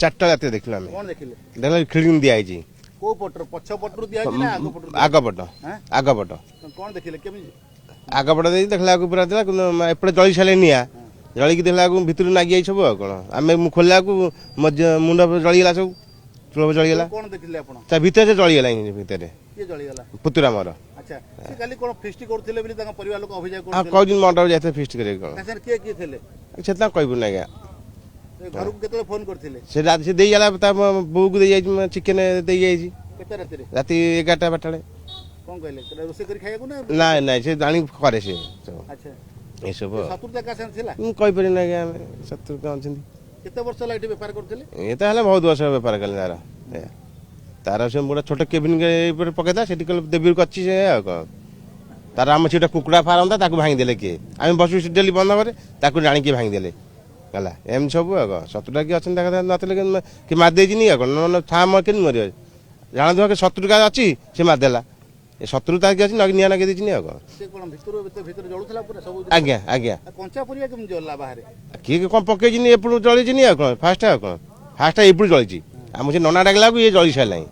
4ଟା ରାତିରେ ଦେଖିଲୁ ଆମେ। କଣ ଦେଖିଲେ? ଦେଖିଲା ଖିଡ଼ିକି ଦିଆହେଇଛି। କୋଉ ପଟରୁ? ପଛ ପଟରୁ ଦିଆହେଇଛି ନା ଆଗ ପଟରୁ? ଆଗ ପଟ। ଆଗ ପଟ। କଣ ଦେଖିଲେ, କେମିତି? ଆଗ ପଟ ଦେଇ ଦେଖିଲା ବେଳକୁ ପୁରା ଥିଲା, କିନ୍ତୁ ଏପଟେ ଜଳି ସାରିଲେ, ନିଆଁ ଜଳିକି ଦେଖିଲା ବେଳକୁ ଭିତରୁ ନାଗି ଯାଇଛି ସବୁ। ଆଉ କଣ, ଆମେ ମୁଁ ଖୋଲିଲା ବେଳକୁ ମୋ ମୁଣ୍ଡ ଜଳିଗଲା, ସବୁ ଚୁଳ ଜଳିଗଲା। କଣ ଦେଖିଲେ ଆପଣ? ତା ଭିତରେ ସେ ଜଳିଗଲା, ଭିତରେ। କିଏ ଜଳିଗଲା? ପୁତୁରା ମୋର। ଆଚ୍ଛା, ସେ କାଲି କଣ ଫିଷ୍ଟି କରୁଥିଲେ ବୋଲି ତାଙ୍କ ପରିବାର ଲୋକ ଅଭିଯୋଗ ଆଉ କରୁଥିଲେ? କହୁଛନ୍ତି ମଣ୍ଡପ ଯାଇଥିଲେ ଫିଷ୍ଟ କରିବାକୁ। କଣ ତା ସାଙ୍ଗରେ କିଏ କିଏ ଥିଲେ? ସେ ତ କହିବୁନି ଆଜ୍ଞା। ସେ ଘରକୁ କେତେବେଳେ ଫୋନ କରିଥିଲେ? ସେ ରାତି ସେ ଦେଇଗଲା, ତା ବୋଉକୁ ଦେଇଯାଇଛି, ଚିକେନ ଦେଇଯାଇଛି। କେତେ ରାତିରେ? ରାତି 11ଟା 12ଟା ବେଳେ। କଣ କହିଲେ? ସେଟା ରୋଷେଇ କରି ଖାଇବାକୁ ନା? ନାଇଁ ନାଇଁ, ସେ ଜାଣି କରେ ସେ ସବୁ। ଆଚ୍ଛା, ଏସବୁ ଶତ୍ରୁତା କାହା ସାଙ୍ଗରେ ଥିଲା? ମୁଁ କହିପାରିବିନି ଆଜ୍ଞା, ଆମେ ଶତ୍ରୁତା ଅଛନ୍ତି। କେତେ ବର୍ଷ ହେଲା ଏଠି ବେପାର କରୁଥିଲେ? ଏ ତ ହେଲା ବହୁତ ବର୍ଷ ବେପାର କଲେ ତାର। ତାର ସେ ଗୋଟେ ଛୋଟ କେବିନ ଏପଟେ ପକେଇଲା, ସେଠି କହିଲେ ଦେବୀ କରିଛି ସେ। ଆଉ କଣ ତାର, ଆମ ସେଟା କୁକୁଡ଼ା ଫାର୍ମ ତା, ତାକୁ ଭାଙ୍ଗିଦେଲେ କିଏ? ଆମେ ବସୁ ସେଠି ଡେଲି ବନ୍ଦ କରେ, ତାକୁ ଜାଣିକି ଭାଙ୍ଗିଦେଲେ। ହେଲା ଏମିତି ସବୁ। ଆଉ କଣ ଶତ୍ରୁଟା କିଏ ଅଛନ୍ତି ତା କଥା ନଥିଲେ କି ମାରିଦେଇଛି। ଆଉ କଣ ନହେଲେ ଥା କେମିତି ମରିବ? ଜାଣନ୍ତୁ କି ଶତ୍ରୁ କାହା ଅଛି, ସେ ମାରିଦେଲା। ଏ ଶତ୍ରୁ ତାର କିଏ ଅଛି, ନିଆଁ ଲଗେଇ ଦେଇଛି। ଆଉ କଣ? ସେ କଣ ଭିତରୁ ଭିତରେ ଜଳୁଥିଲା ପୁରା ସବୁ? ଆଜ୍ଞା ଆଜ୍ଞା। ଆଉ କଞ୍ଚା ପରିବା କେମିତି ଜଳିଲା ବାହାରେ? କିଏ କଣ ପକେଇଛି, ଏପଟୁ ଜଳିଛି। ଆଉ କଣ ଫାଷ୍ଟ, ଆଉ କଣ ଫାଷ୍ଟ ଏପଟୁ ଜଳିଛି। ଆମ ସେ ନନା ଡାକିଲାକୁ ଇଏ ଜଳି ସାରିଲାଣି।